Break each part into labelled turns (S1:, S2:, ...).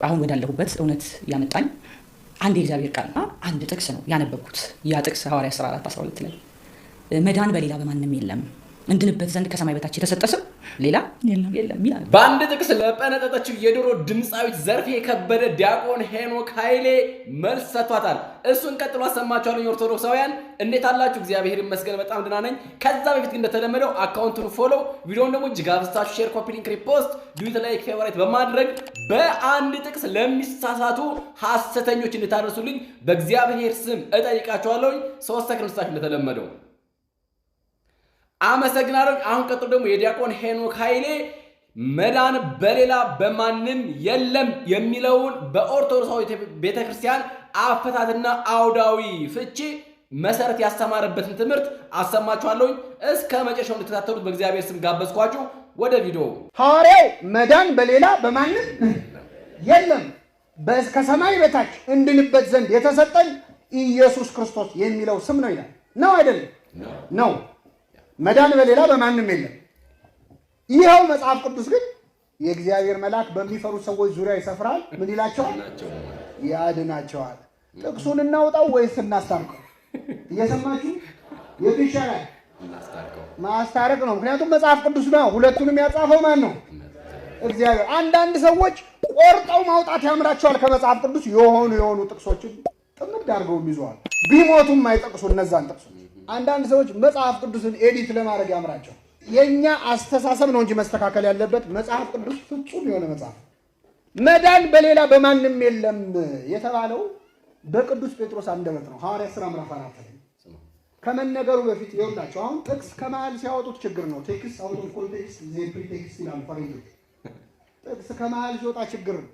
S1: አሁን ወዳለሁበት እውነት ያመጣኝ አንድ የእግዚአብሔር ቃል አንድ ጥቅስ ነው ያነበብኩት። ያ ጥቅስ ሐዋርያት ሥራ 4:12 ላይ መዳን በሌላ በማንም የለም፣ እንድንበት ዘንድ ከሰማይ በታች የተሰጠ ስም ሌላ የለም ይላል።
S2: በአንድ ጥቅስ ለጠነጠጠችው የድሮ ድምፃዊት ዘርፌ የከበደ ዲያቆን ሄኖክ ኃይሌ መልስ ሰጥቷታል። እሱን ቀጥሎ አሰማችኋለሁ። ኦርቶዶክሳውያን እንዴት አላችሁ? እግዚአብሔር ይመስገን በጣም ደህና ነኝ። ከዛ በፊት ግን እንደተለመደው account ኡን follow፣ ቪዲዮውን ደግሞ እጅግ አብዝታችሁ share፣ copy link፣ repost፣ duet፣ like፣ favorite በማድረግ በአንድ ጥቅስ ለሚሳሳቱ ሐሰተኞች እንድታደርሱልኝ በእግዚአብሔር ስም እጠይቃችኋለሁኝ። 3 ሰከንድ ስታችሁ እንደተለመደው አመሰግናለሁ። አሁን ቀጥሎ ደግሞ የዲያቆን ሄኖክ ኃይሌ መዳን በሌላ በማንም የለም የሚለውን በኦርቶዶክሳዊ ቤተክርስቲያን አፈታትና አውዳዊ ፍቺ መሰረት ያስተማረበትን ትምህርት አሰማችኋለሁኝ። እስከ መጨረሻው እንድትከታተሉት በእግዚአብሔር ስም ጋበዝኳችሁ። ወደ ቪዲዮ።
S3: ሐዋርያው መዳን በሌላ በማንም የለም፣ ከሰማይ በታች እንድንበት ዘንድ የተሰጠን ኢየሱስ ክርስቶስ የሚለው ስም ነው ይላል። ነው አይደለም? ነው። መዳን በሌላ በማንም የለም። ይኸው መጽሐፍ ቅዱስ ግን የእግዚአብሔር መልአክ በሚፈሩ ሰዎች ዙሪያ ይሰፍራል። ምን ይላቸዋል? ያድናቸዋል። ጥቅሱን እናውጣው ወይስ እናስታርቀው? እየሰማችሁ የቱ ይሻላል? ማስታረቅ ነው። ምክንያቱም መጽሐፍ ቅዱስ ነው። ሁለቱንም ያጻፈው ማን ነው? እግዚአብሔር። አንዳንድ ሰዎች ቆርጠው ማውጣት ያምራቸዋል። ከመጽሐፍ ቅዱስ የሆኑ የሆኑ ጥቅሶችን ጥምድ አድርገው ይዘዋል። ቢሞቱም አይጠቅሱ እነዛን ጥቅሶች። አንዳንድ ሰዎች መጽሐፍ ቅዱስን edit ለማድረግ ያምራቸው። የእኛ አስተሳሰብ ነው እንጂ መስተካከል ያለበት መጽሐፍ ቅዱስ ፍጹም የሆነ መጽሐፍ። መዳን በሌላ በማንም የለም የተባለው በቅዱስ ጴጥሮስ አንደበት ነው። ሐዋርያት ሥራ ምዕራፍ 4 ላይ ከመነገሩ በፊት ይኸውላችሁ፣ አሁን ጥቅስ ከመሃል ሲያወጡት ችግር ነው። Text out of context is a pretext ይላሉ ፈረንጆች። ጥቅስ ከመሃል ሲወጣ ችግር ነው።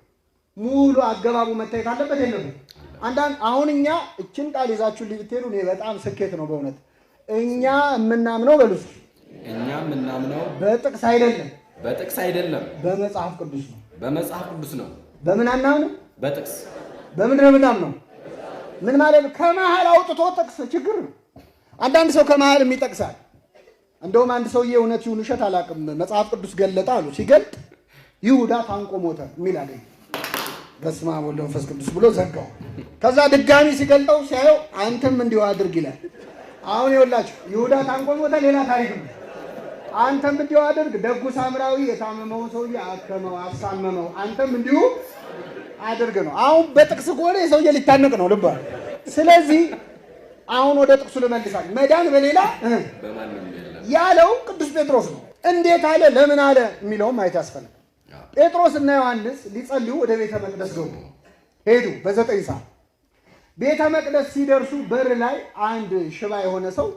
S3: ሙሉ አገባቡ መታየት አለበት የለበት። አንዳንድ አሁን እኛ እችን ቃል ይዛችሁ ልትሄዱ እኔ በጣም ስኬት ነው በእውነት። እኛ የምናምነው በሉ እስኪ።
S2: እኛ የምናምነው
S3: በጥቅስ አይደለም፣
S2: በጥቅስ አይደለም፣
S3: በመጽሐፍ ቅዱስ ነው።
S2: በመጽሐፍ ቅዱስ ነው።
S3: በምን አናምንም?
S2: በጥቅስ።
S3: በምንድን ነው የምናምነው? ምን ማለት ነው? ከመሃል አውጥቶ ጥቅስ ችግር ነው። አንዳንድ ሰው ከመሃል የሚጠቅሳል። እንደውም አንድ ሰውዬ እውነት ይሁን ውሸት አላውቅም፣ መጽሐፍ ቅዱስ ገለጠ አሉ። ሲገልጥ ይሁዳ ታንቆ ሞተ የሚል አገኘ። በስመ አብ ወወልድ ወመንፈስ ቅዱስ ብሎ ዘጋው። ከዛ ድጋሚ ሲገልጠው ሲያየው አንተም እንዲሁ አድርግ ይላል። አሁን ይኸውላችሁ ይሁዳ ታንቆ ሞተ ሌላ ታሪክ ነው። አንተም እንዲሁ አድርግ፣ ደጉ ሳምራዊ የታመመውን ሰውዬ አከመው፣ አሳመመው፣ አንተም እንዲሁ አድርግ ነው። አሁን በጥቅስ ከሆነ የሰውዬ ሊታነቅ ነው ልባ። ስለዚህ አሁን ወደ ጥቅሱ ልመልሳል። መዳን በሌላ ያለው ቅዱስ ጴጥሮስ ነው። እንዴት አለ፣ ለምን አለ የሚለውም ማየት ያስፈልጋል። ጴጥሮስ እና ዮሐንስ ሊጸልዩ ወደ ቤተ መቅደስ ገቡ፣ ሄዱ በ9 ሰዓት። ቤተ መቅደስ ሲደርሱ በር ላይ አንድ ሽባ የሆነ ሰው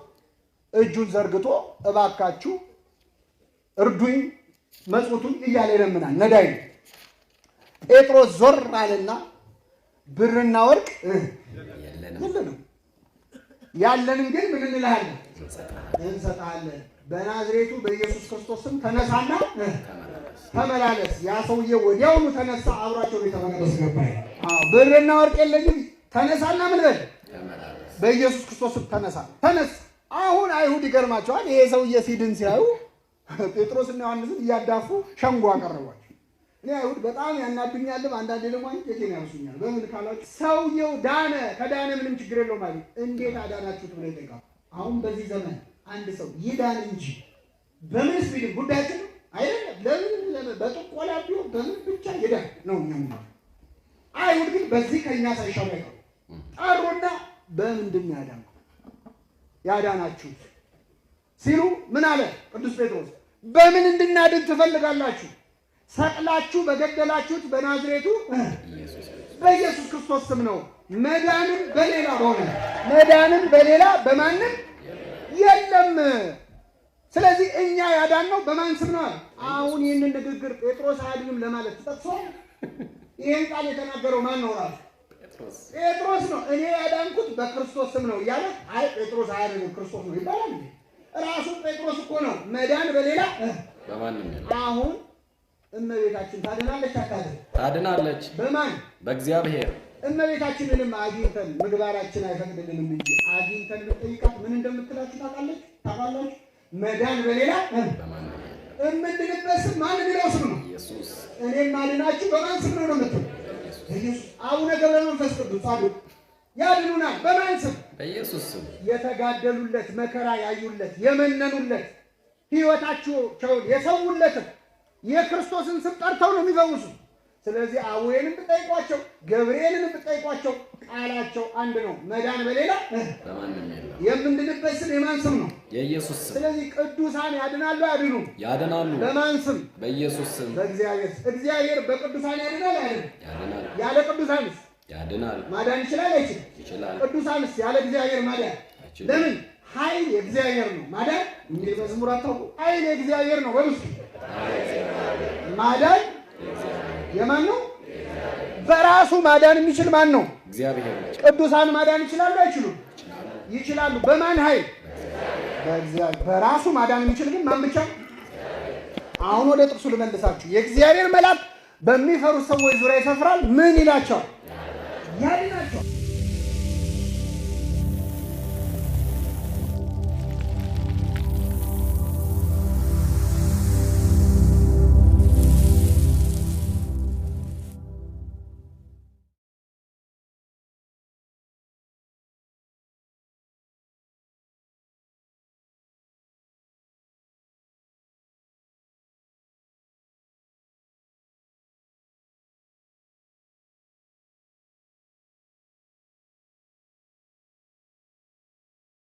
S3: እጁን ዘርግቶ እባካችሁ እርዱኝ፣ መጽውቱኝ እያለ ይለምናል። ነዳይ ነው። ጴጥሮስ ዞር አለና ብርና ወርቅ የለንም፣ ያለንን ግን ምን እንልሃለን? እንሰጥሃለን። በናዝሬቱ በኢየሱስ ክርስቶስ ስም ተነሳና ተመላለስ። ያ ሰውዬ ወዲያውኑ ተነሳ፣ አብሯቸው ቤተ መቅደስ ገባ። ብርና ወርቅ የለኝም፣ ተነሳና ምን በል፣ በኢየሱስ ክርስቶስ ስም ተነሳ። ተነሳ። አሁን አይሁድ ይገርማቸዋል። ይሄ ሰውዬ ሲድን ሲያዩ ጴጥሮስና ዮሐንስን እያዳፉ ሸንጎ አቀረቧቸው። እኔ አይሁድ በጣም ያናዱኛልም፣ አንዳንዴ ደግሞ አንጀቴን ያርሱኛል። በምን ካላችሁ ሰውየው ዳነ፣ ከዳነ ምንም ችግር የለውም ማለት እንዴት አዳናችሁት ብለው ይጠይቃሉ። አሁን በዚህ ዘመን አንድ ሰው ይዳን እንጂ በምንስ ቢድን ጉዳያችን አይደለም። ለምን በጥቆላ ቢሆን በምን ብቻ ይዳን ነው እኛ። አይሁድ ግን በዚህ ከኛ ሳይሻሉ አይቀሩ። ጠሩና በምንድን ነው ያዳንኩት ያዳናችሁት ሲሉ ምን አለ ቅዱስ ጴጥሮስ? በምን እንድናድን ትፈልጋላችሁ? ሰቅላችሁ በገደላችሁት በናዝሬቱ በኢየሱስ ክርስቶስ ስም ነው። መዳንም በሌላ በሆነ መዳንም በሌላ በማንም የለም። ስለዚህ እኛ ያዳንነው በማን ስም ነው? አሁን ይህንን ንግግር ጴጥሮስ አያድንም ለማለት ተጠቅሶ ይህን ቃል የተናገረው ማን ነው? ራሱ ጴጥሮስ ነው። እኔ ያዳንኩት በክርስቶስ ስም ነው እያለ አይ ጴጥሮስ አያድንም ክርስቶስ ነው ይባላል። ራሱ ጴጥሮስ እኮ ነው መዳን በሌላ
S2: በማንም።
S3: አሁን እመቤታችን ታድናለች አታድንም?
S2: ታድናለች።
S3: በማን?
S2: በእግዚአብሔር።
S3: እመቤታችንንም አግኝተን ምግባራችን አይፈቅድልንም እንጂ አግኝተን ብንጠይቃት ምን እንደምትላችሁ ታውቃለች ታውቃላችሁ? መዳን በሌላ እምንድንበት ስም ማን የሚለው ስም ነው?
S2: ኢየሱስ።
S3: እኔም ማድናችሁ በማን ስም ነው ነው የምትለው? መንፈስ ቅዱስ ጻድቁ ያድኑናል። በማን ስም?
S2: በኢየሱስ ስም።
S3: የተጋደሉለት፣ መከራ ያዩለት፣ የመነኑለት፣ ሕይወታቸውን የሰውለትን የክርስቶስን ስም ጠርተው ነው የሚፈውሱ። ስለዚህ አቡዬንም ብጠይቋቸው ገብርኤልንም ብጠይቋቸው ቃላቸው አንድ ነው። መዳን በሌላ
S2: በማንም የለም።
S3: የምንድንበት ስም የማን ስም ነው?
S2: የኢየሱስ ስም።
S3: ስለዚህ ቅዱሳን ያድናሉ አያድኑም?
S2: ያድናሉ።
S3: በማን ስም?
S2: በኢየሱስ ስም።
S3: በእግዚአብሔር ስም። እግዚአብሔር በቅዱሳን ያድናል አያድንም?
S2: ያድናል።
S3: ያለ ቅዱሳንስ
S2: ያድናል።
S3: ማዳን ይችላል አይችልም?
S2: ይችላል።
S3: ቅዱሳንስ ያለ እግዚአብሔር ማዳን
S2: አይችልም።
S3: ለምን? ኃይል የእግዚአብሔር ነው። ማዳን የሚል መዝሙር አታውቁ? ኃይል የእግዚአብሔር ነው። በሉ እስኪ ማዳን የማን ነው? በራሱ ማዳን የሚችል ማን ነው?
S2: እግዚአብሔር ብቻ።
S3: ቅዱሳን ማዳን ይችላሉ አይችሉም? ይችላሉ። በማን ኃይል? በእግዚአብሔር። በራሱ ማዳን የሚችል ግን ማን ብቻ? አሁን ወደ ጥቅሱ ልመልሳችሁ። የእግዚአብሔር መልአክ በሚፈሩት ሰዎች ዙሪያ ይሰፍራል። ምን ይላቸዋል?